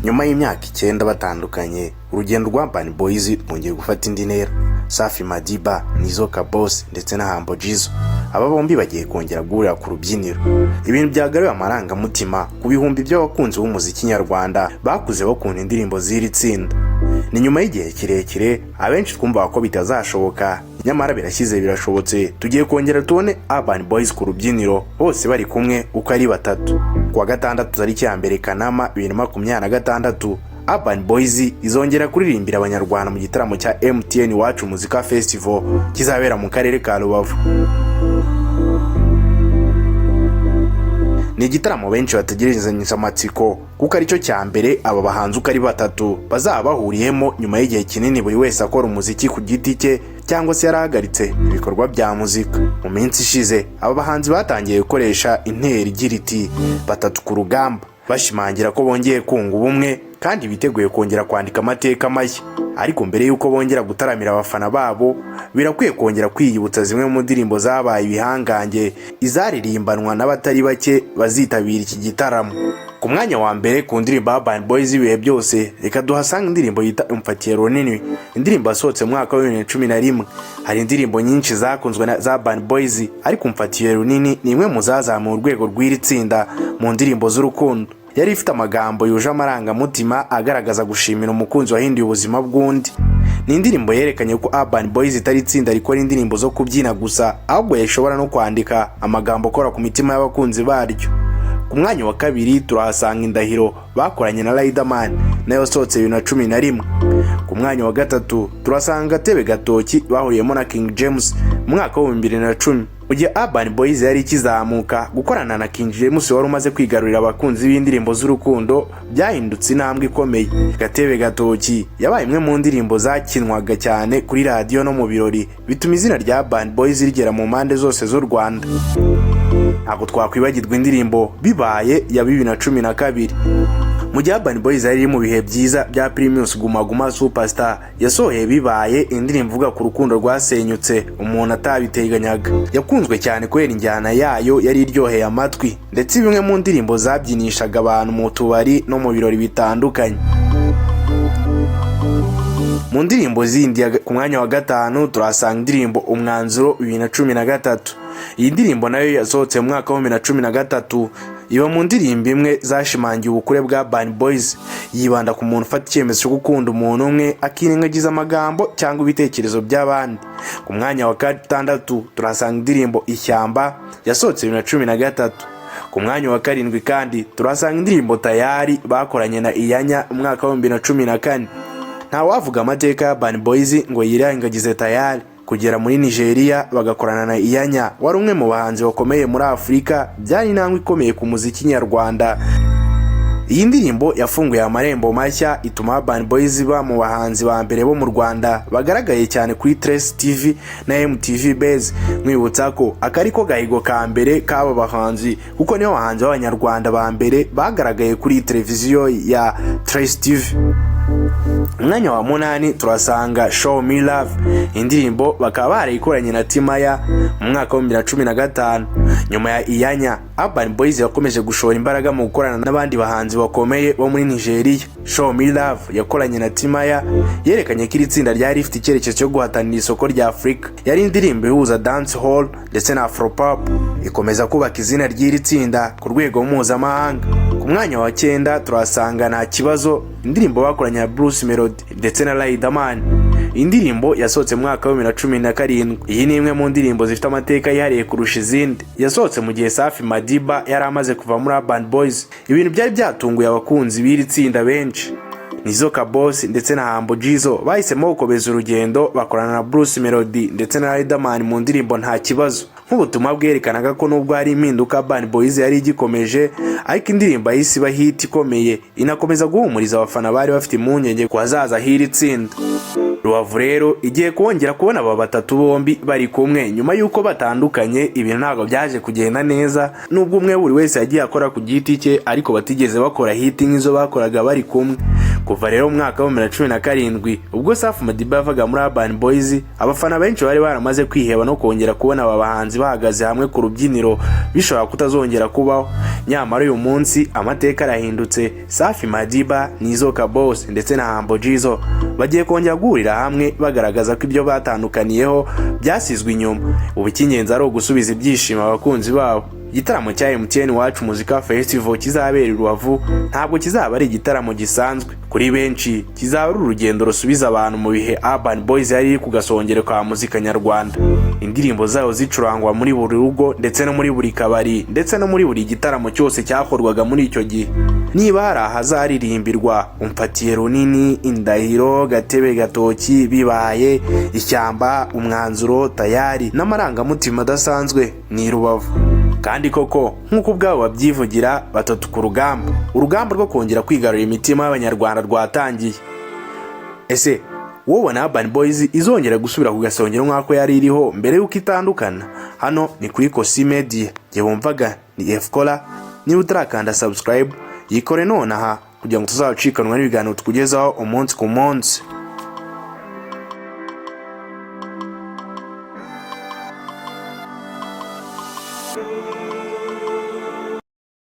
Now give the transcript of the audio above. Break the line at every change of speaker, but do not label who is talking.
Nyuma y'imyaka 9 batandukanye, urugendo rwa Urban Boys rwongeye gufata indi ntera. Safi Madiba, Nizzo Kaboss ndetse na Humble Jizzo, aba bombi bagiye kongera guhurira ku rubyiniro, ibintu byagaruye amarangamutima ku bihumbi by'abakunzi b'umuziki nyarwanda bakuze bakunda indirimbo z'iri tsinda. Ni nyuma y'igihe kirekire abenshi twumvaga ko bitazashoboka, nyamara birashyize, birashobotse. Tugiye kongera tubone Urban Boys ku rubyiniro bose bari kumwe uko ari batatu. Kuwa gatandatu, tariki ya 1 Kanama 2026, Urban Boys izongera kuririmbira Abanyarwanda mu gitaramo cya MTN Iwacu Muzika Festival kizabera mu karere ka Rubavu. Ni igitaramo benshi bategerezanyije amatsiko, kuko aricyo cya mbere aba bahanzi uko ari batatu bazaba bahuriyemo nyuma y'igihe kinini buri wese akora umuziki ku giti cye cyangwa se yarahagaritse ibikorwa bya muzika. Mu minsi ishize, aba bahanzi batangiye gukoresha intero igira iti "Batatu ku rugamba", bashimangira ko bongeye kunga ubumwe kandi biteguye kongera kwandika amateka mashya. Ariko mbere y'uko bongera gutaramira abafana babo, birakwiye kongera kwiyibutsa zimwe mu ndirimbo zabaye ibihangange, izaririmbanwa n'abatari bake bazitabira iki gitaramo. Ku mwanya wa mbere ku ndirimbo Urban Boys ibihe byose, reka duhasange indirimbo yita "Umfatiye Runini", indirimbo yasohotse mu mwaka wa 2011. Hari indirimbo nyinshi zakunzwe na za Urban Boys, ariko "Umfatiye Runini" ni imwe mu zazamuye urwego rw'iri tsinda mu ndirimbo z'urukundo. Yari ifite amagambo yuje amarangamutima agaragaza gushimira umukunzi wahinduye ubuzima bw'undi. Ni indirimbo yerekanye ko Urban Boys itari itsinda rikora indirimbo zo kubyina gusa, ahubwo yashobora no kwandika amagambo akora ku mitima y'abakunzi baryo. Ku mwanya wa kabiri turahasanga "Indahiro" bakoranye na Riderman, nayo yasohotse 2011. Ku mwanya wa gatatu turasanga "Gatebe Gatoki" bahuriyemo na King James mu mwaka wa 2010. Mu gihe Urban Boys yari ikizamuka, gukorana na King James wari umaze kwigarurira abakunzi b'indirimbo z'urukundo byahindutse intambwe ikomeye. "Gatebe Gatoki" yabaye imwe mu ndirimbo zakinwaga cyane kuri radiyo no mu birori, bituma izina rya Urban Boys rigera mu mpande zose z'u Rwanda. Ntabwo twakwibagirwa indirimbo "Bibaye" ya 2012. Mu gihe Urban Boys yari iri mu bihe byiza bya Primus Guma Guma Superstar, yasohoye "Bibaye", indirimbo ivuga ku rukundo rwasenyutse umuntu atabiteganyaga. Yakunzwe cyane kubera injyana yayo yari iryoheye amatwi, ndetse bimwe mu ndirimbo zabyinishaga abantu mu tubari no mu birori bitandukanye. Mu ndirimbo zindi, ku mwanya wa gatanu turahasanga indirimbo "Umwanzuro" 2013. Iyi ndirimbo nayo yasohotse mu mwaka wa 2013, iba mu ndirimbo imwe zashimangiye ubukure bwa Urban Boys. Yibanda ku muntu ufata icyemezo cyo gukunda umuntu umwe, akirengagiza amagambo cyangwa ibitekerezo by'abandi. Ku mwanya wa gatandatu turahasanga indirimbo "Ishyamba" yasohotse 2013. Ku mwanya wa karindwi kandi turahasanga indirimbo "Tayari" bakoranye na Iyanya mu mwaka wa 2014. Ntawavuga amateka ya Urban Boys ngo yirengagize "Tayari". Kugera muri Nigeria bagakorana na Iyanya wari umwe mu bahanzi bakomeye muri Afurika byari intambwe ikomeye ku muziki nyarwanda. Iyi ndirimbo yafunguye amarembo mashya, ituma Urban Boys iba mu bahanzi ba mbere bo mu Rwanda bagaragaye cyane kuri Trace TV na MTV Base. Mwibutsa ko aka ari ko gahigo ka mbere k'aba bahanzi, kuko nibo bahanzi b'Abanyarwanda ba mbere bagaragaye kuri televiziyo ya Trace TV. Umwanya wa munani turasanga "Show Me Love", indirimbo bakaba barayikoranye na Timaya mu mwaka wa 2015. Nyuma ya Iyanya, Urban Boys yakomeje gushora imbaraga mu gukorana n'abandi bahanzi bakomeye bo muri Nigeria. "Show Me Love" yakoranye na Timaya yerekanye ko iri tsinda ryari rifite icyerekezo cyo guhatanira isoko rya Afurika. Yari indirimbo ihuza dance hall ndetse na afropop, ikomeza kubaka izina ry'iri tsinda ku rwego mpuzamahanga. Ku mwanya wa cyenda turahasanga "Nta Kibazo", indirimbo bakoranye na Bruce Melody ndetse na Riderman. Indirimbo yasohotse mu mwaka wa 2017. Iyi ni imwe mu ndirimbo zifite amateka yihariye kurusha izindi. Yasohotse mu gihe Safi Madiba yari amaze kuva muri Urban Boys, ibintu byari byatunguye abakunzi b'iri tsinda benshi. Nizzo Kaboss ndetse na Humble Jizzo bahisemo gukomeza urugendo, bakorana na Bruce Melody ndetse na Riderman mu ndirimbo "Nta Kibazo", nk'ubutumwa bwerekanaga ko nubwo hari impinduka, Urban Boys yari igikomeje. Ariko indirimbo yahise iba hit ikomeye, inakomeza guhumuriza abafana bari bafite impungenge ku hazaza h'iri tsinda. Rubavu rero igiye kongera kubona aba batatu bombi bari kumwe nyuma y'uko batandukanye. Ibintu ntabwo byaje kugenda neza, nubwo umwe buri wese yagiye akora ku giti cye, ariko batigeze bakora hit nk'izo bakoraga bari kumwe. Kuva rero mu mwaka wa 2017, ubwo Safi Madiba yavaga muri Urban Boys, abafana benshi bari baramaze kwiheba no kongera kubona aba bahanzi bahagaze hamwe ku rubyiniro bishobora kutazongera kubaho. Nyamara uyu munsi amateka arahindutse. Safi Madiba, Nizzo Kaboss ndetse na Humble Jizzo bagiye kongera guhurira hamwe, bagaragaza ko ibyo batandukaniyeho byasizwe inyuma, ubu icy'ingenzi ari ugusubiza ibyishimo abakunzi babo. Igitaramo cya MTN Iwacu Muzika Festival kizabera i Rubavu ntabwo kizaba ari igitaramo gisanzwe. Kuri benshi kizaba ari urugendo rusubiza abantu mu bihe Urban Boys yari iri ku gasongero ka muzika nyarwanda, indirimbo zayo zicurangwa muri buri rugo ndetse no muri buri kabari ndetse no muri buri gitaramo cyose cyakorwaga muri icyo gihe. Niba hari ahazaririmbirwa Umfatiye Runini, Indahiro, Gatebe Gatoki, Bibaye, Ishyamba, Umwanzuro, Tayari n'Amarangamutima adasanzwe, ni i Rubavu. Kandi koko nk'uko ubwabo babyivugira, batatu ku rugamba, urugamba rwo kongera kwigarurira imitima y'Abanyarwanda rwatangiye. Ese wowe ubona Urban Boys izongera gusubira ku gasongero nk'ako yari iriho mbere y'uko itandukana? Hano ni kuri Kosi Media, jye wumvaga ni Efcola. Niba utarakanda subscribe, yikore nonaha kugira ngo tuzacikanwa n'ibiganiro tukugezaho umunsi ku munsi.